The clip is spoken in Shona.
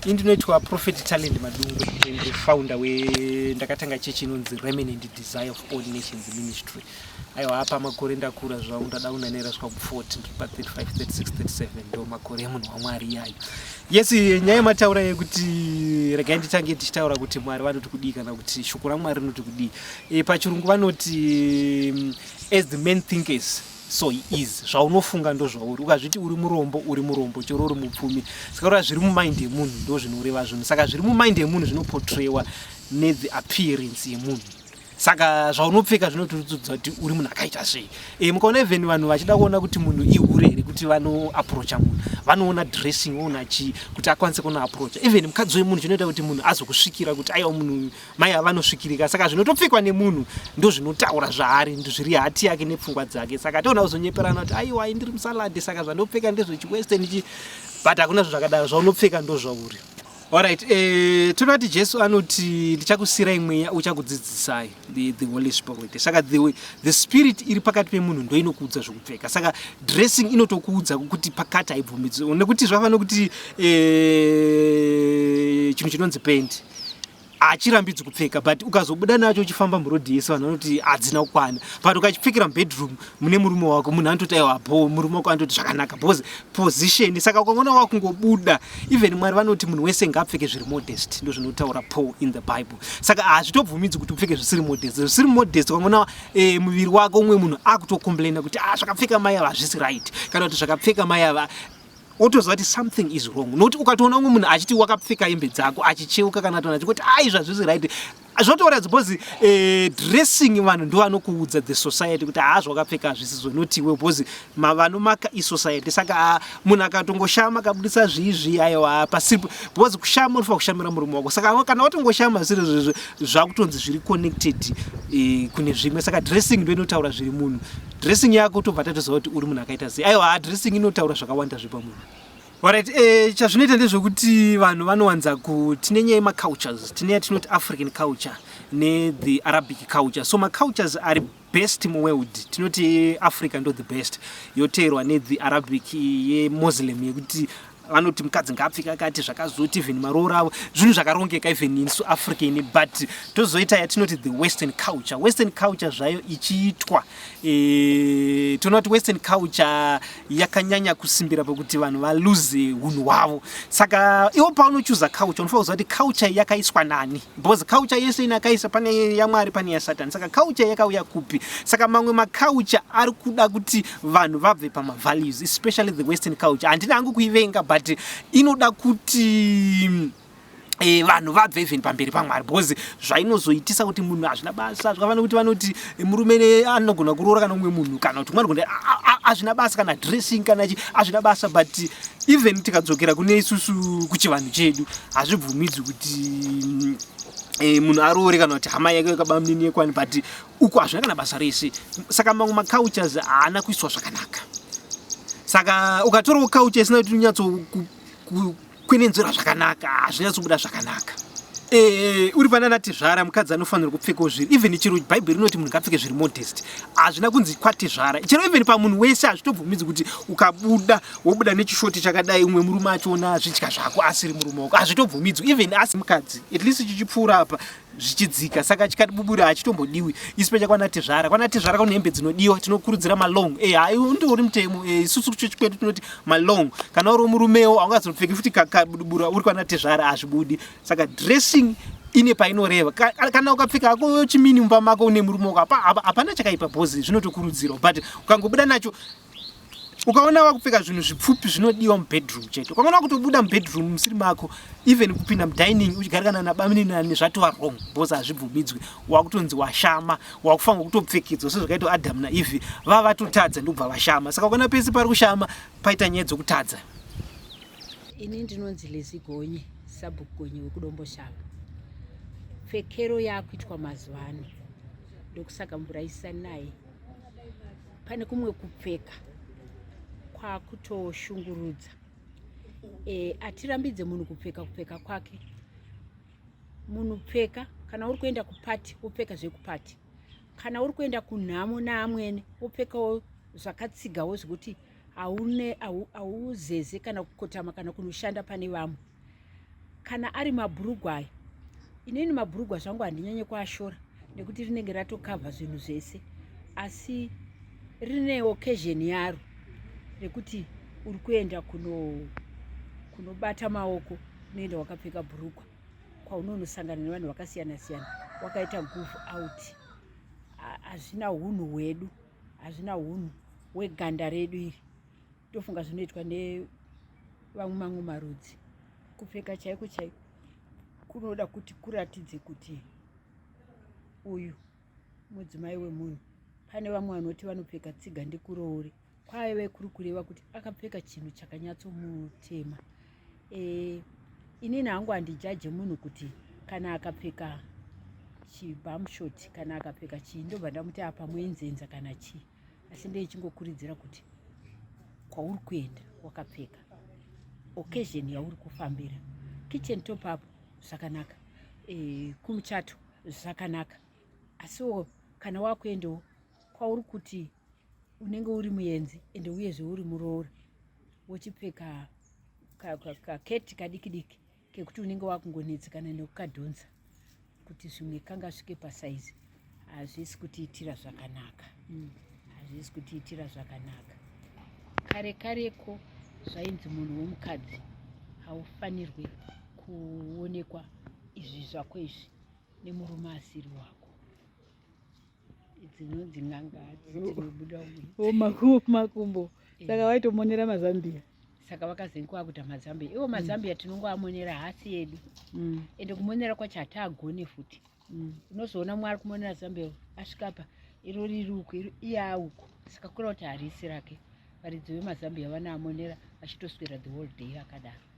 Ini ndinoitwa Prophet Talent Madungwe, ndiri founder we ndakatanga chechi inonzi Remnant Desire of All Nations Ministry. Aiwa, apa makore ndakura zvangu, ndada kunanera svika ku 40, ndiri pa 35, 36, 37, ndo makore emunhu waMwari iyayo. Yes, nyaya yemataura yekuti regai nditange ndichitaura kuti Mwari vanoti kudii kana kuti shoko raMwari rinoti kudii. Pachirungu vanoti as the man thinketh so he is. Zvaunofunga ndo zvauri. Ukazviti uri murombo, uri murombo, chero uri mupfumi. Saka ura zviri mumind yemunhu ndo zvinoreva zvinhu. Saka zviri mumind yemunhu zvinoportraywa nethe appearance yemunhu. Saka zvaunopfeka zvinotiudza kuti uri munhu akaita sei. Mukaona even vanhu vachida kuona kuti munhu ihure here, kuti vanoapproacha munhu, vanoona dressing, voona chii kuti akwanise kunoapproacha. Even mukadzi wemunhu, chinoita kuti munhu azokusvikira kuti aiwa, munhu mai avanosvikirika. Saka zvinotopfekwa nemunhu ndo zvinotaura zvaari, zviri heart yake nepfungwa dzake. Saka toona kuzonyeperana kuti aiwa, ndiri musalad, saka zvandopfeka ndezvechiwestern chi, but hakuna zvinhu zvakadaro. Zvaunopfeka ndo zvauri. Alright, toda Jesu anoti, "Ndichakusiyirai mweya uchakudzidzisai," the Holy Spirit. Saka the spirit iri pakati pemunhu ndo inokuudza zvokupfeka. Saka dressing inotokuudza kuti pakati haibvumidzwi, nekuti zvava nekuti chinhu chinonzi pant hachirambidzi kupfeka, but ukazobuda nacho uchifamba murodhi yese, vanhu vanoti hadzina kukwana. But ukachipfekera mubedroom mune murume wako, munhu anototi aiwa bo, murume wako anototi zvakanaka because position. Saka ukangoona wakungobuda, even Mwari vanoti munhu wese ngaapfeke zviri modest, ndo zvinotaura Paul in the Bible. Saka hazvitobvumidzi kuti upfeke zvisiri modest. Zvisiri modest, ukangoona muviri wako, umwe munhu akutocomplaina kuti ah, zvakapfeka mai ava hazvisi right, kana kuti zvakapfeka mai ava, wotoziva kuti something is wrong. Nokuti ukatoona umwe munhu achiti wakapfeka hembe dzako achicheuka, kana toona achikuti ai, zvazvisi right, zvotoratidza because dressing, vanhu ndo vanokuudza, the society, kuti haa, zvawakapfeka hazvisizvo, not iwe, because vanomaka isociety. Saka munhu akatongoshama akabudisa zviizvi, aiwa, pasipo, because kushama unofanira kushamira murume wako. Saka kana watongoshama zviri zvezvo, zvakutonzi zviri connected kune zvimwe. Saka dressing ndo inotaura zviri munhu. Dressing yako tobva tatoziva kuti uri munhu akaita sei. Aiwa, dressing inotaura zvakawanda zvepamunhu. Alright, chazvinoita ndezvekuti vanhu vanowanza ku tine nyaya yemacultures. Tine yatinoti African culture nethe Arabic culture. So macultures ari best muworld, tinoti Africa ndo the best, yoteerwa nethe Arabic yeMuslim, yekuti vanoti mukadzi ngaapfeke akati zvakazoti, even maroora avo, zvinhu zvakarongeka, even isu African. But tozoita yatinoti the Western culture. Western culture zvayo ichiitwa, toona kuti Western culture yakanyanya kusimbira pekuti vanhu valuze unhu hwavo. Saka iwo paunochuza culture, unofanira kuziva kuti culture yakaiswa nani, because culture yese inakaisa, pane yaMwari, pane yaSatani. Saka culture yakauya kupi? Saka mamwe maculture ari kuda kuti vanhu vabve pamavalues, especially the Western culture. Handina hangu kuivenga, but inoda kuti vanhu vabve even pamberi paMwari, because zvainozoitisa kuti munhu hazvina basa. Zvakafanira kuti vanoti murume anogona kuroora kana umwe munhu, kana kuti umwe anogona, hazvina basa, kana dressing kana chi, hazvina basa. But even tikadzokera kune isusu kuchivanhu chedu, hazvibvumidzwi kuti munhu aroore kana kuti hama yake yakabamunini yekwani, but uku hazvina kana basa rese. Saka mamwe macultures haana kuiswa zvakanaka. Saka ukatorawo culture isina kuti unyatso kwenenzera zvakanaka, hazvinyatsobuda zvakanaka. Uri panana tezvara, mukadzi anofanira kupfekawo zviri, even chero Bhaibheri rinoti munhu ngapfeke zviri modest. Hazvina kunzi kwatezvara, chero even pamunhu wese hazvitobvumidzi kuti ukabuda, wobuda nechishoti chakadai, umwe murume achiona zvidya zvako asiri murume wako. Hazvitobvumidzwi, even asi mukadzi, at least chichipfuura apa zvichidzika. Saka chikati bubura hachitombodiwi. Isi pecha kwana tezvara, kwana tezvara kune hembe dzinodiwa, tinokurudzira malong. Hai, ndori mutemo. Isusu kuchechi kwedu tinoti malong. Kana uri murumewo, haungazopfeki futi kabudubura uri kwana tezvara, hazvibudi. Saka dressing ine painoreva. Kana ukapfeka hako chimini mumba mako une murume wako, hapana chakaipa, because zvinotokurudzirwa. But ukangobuda nacho, ukaona wakupfeka zvinhu zvipfupi, zvinodiwa mubedroom chete. Ukaona wakutobuda mubedroom musiri mako, even kupinda mudining uchigarikana nabamunini, zvatova wrong, because hazvibvumidzwi. Wakutonzi washama, wakufanira kutopfekedzwa sezvakaitwa Adamu naEve, vava vatotadza ndobva vashama. Saka ukaona pese pari kushama, paita nyaya dzokutadza. Ini ndinonzi Lezi Gonye, Sabhuku Gonye wekuDomboshava. Pfekero yaakuitwa mazuva ano, ndokusaka mvura isanayi. Pane kumwe kupfeka kwakutoshungurudza. Atirambidze munhu kupfeka kupfeka kwake. Munhu pfeka, kana uri kuenda kupati, wopfeka zvekupati. Kana uri kuenda kunhamo naamwene, wopfekawo zvakatsigawo zvekuti haune hauzeze kana kukotama kana kunoshanda pane vamwe. Kana ari mabhurugwa aya, inini mabhurugwa zvangu handinyanye kuashora nekuti rinenge ratokavha zvinhu zvese, asi rine occasion yaro rekuti uri kuenda kunobata maoko, unoenda wakapfeka bhurugwa kwaunonosangana nevanhu vakasiyana siyana, wakaita goof out. Hazvina hunhu hwedu, hazvina hunhu hweganda redu iri. Tofunga zvinoitwa nevamwe mamwe marudzi. Kupfeka chaiko chaiko kunoda kuti kuratidze kuti uyu mudzimai wemunhu. Pane vamwe vanoti vanopfeka tsiga ndikuroore, kwaive kuri kureva kuti akapfeka chinhu chakanyatsomutema. Inini hangu handijaje munhu kuti kana akapfeka chibamshot, kana akapfeka chii, ndobva ndamuti apa muenzenza kana chii, asi ndeichingokuridzira kuti kwauri kuenda wakapfeka, occasion yauri kufambira. Kitchen top up zvakanaka, kumuchato zvakanaka, asiwo kana wakuendawo kwauri kuti unenge uri muenzi ende uyezve uri muroora, wochipfeka kaketi kadiki diki kekuti unenge wakungonetsekana nekukadhonza kuti zvimwe kangasvike pasaizi, hazvisi kutiitira zvakanaka. Hazvisi kutiitira zvakanaka. Kare kareko zvainzi munhu womukadzi haufanirwi kuonekwa izvi zvako izvi nemurume asiri wako. Dzinonzi n'anga dzinobuda. Makumbo. Saka vaitomonera mazambiya. Saka vakazenge kwakuita mazambiya iwo. Mazambiya tinongoamonera, hasi yedu. Ende kumonera kwacho hataagone futi. Unozoona mwe ari kumonera zambia, asvika apa iro riri uku, iye auku, saka kureva kuti harisi rake. Varidzi vemazambiya vanaamonera vachitoswera the whole day akadaro.